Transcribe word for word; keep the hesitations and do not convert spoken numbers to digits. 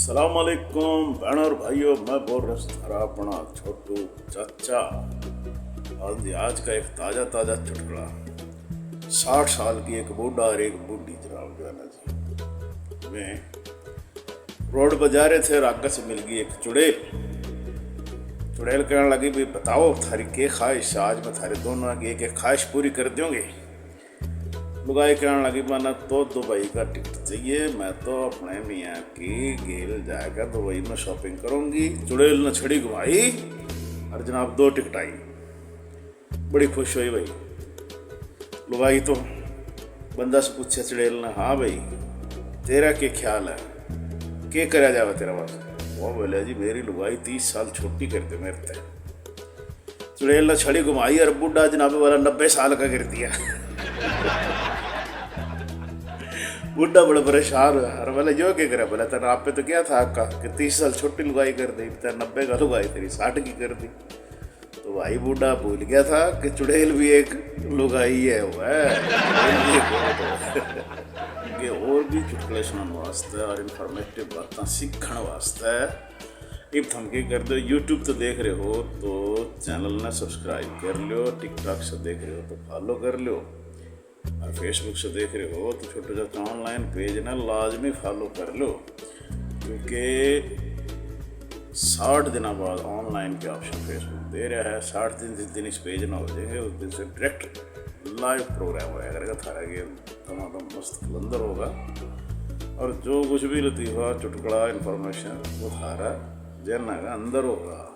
सलाम अलैकुम बहनों और भाइयों, मैं बोल रहा हूँ थारा अपना छोटू चाचा। और जी, आज का एक ताज़ा ताज़ा चुटकुला। साठ साल की एक बूढ़ा और एक बूढ़ी, जनाब, जो है ना जी, वे रोड पर जा रहे थे और आगे से मिल गई एक चुड़ैल। चुड़ैल कहने लगी, "भाई बताओ, थारी के ख्वाहिश है? आज मैं थारे दोनों की एक एक ख्वाहिश पूरी कर दूंगी।" लुगाई कहने लगी, "मैंने तो दुबई का टिकट चाहिए, मैं तो अपने मियाँ की गेल जाकर दुबई में शॉपिंग करूंगी।" चुड़ैल ने छड़ी घुमाई और जनाब, दो टिकट आई। बड़ी खुश हुई भाई लुगाई तो। बंदा से पूछे चुड़ैल ने, "हाँ भाई, तेरा के ख्याल है, के करा जावे तेरा वास्ते?" वो बोले, "जी, मेरी लुगाई तीस साल छोटी कर दे मेरे ते।" चुड़ैल ने छड़ी घुमाई और बूढ़ा जनाबे वाला नब्बे साल का कर दिया। बूढ़ा बड़ा परेशान हुआ और बोला, "यो के करे?" बोला, "तने आप पे तो क्या था का कि तीस साल छोटी लुगाई कर दी, तेरा नब्बे का लुगाई तेरी साठ की कर दी।" तो भाई बूढ़ा भूल गया था कि चुड़ैल भी एक लुगाई है, वो है, चुड़ैल भी एक औरत है। ये और भी चुटकुले सुनने वास्ते और इन्फॉर्मेटिव बातें सीखने वास्ते इब थम के कर दो, YouTube तो देख रहे हो तो चैनल ने सब्सक्राइब कर लो, TikTok से देख रहे हो तो फॉलो कर लो, और Facebook से देख रहे हो तो छोटू चाचा ऑनलाइन पेज ने लाजमी फॉलो कर लो, क्योंकि साठ दिनों बाद ऑनलाइन के ऑप्शन Facebook दे रहा है। साठ दिन, जिस दिन इस पेज ना हो जाएंगे, उस दिन से डायरेक्ट लाइव प्रोग्राम होया करेगा थारा गेल। धमाधम मस्त कलंदर होगा और जो कुछ भी लतीफा, चुटकुला, इन्फॉर्मेशन, वो थारा जहन के अंदर होगा।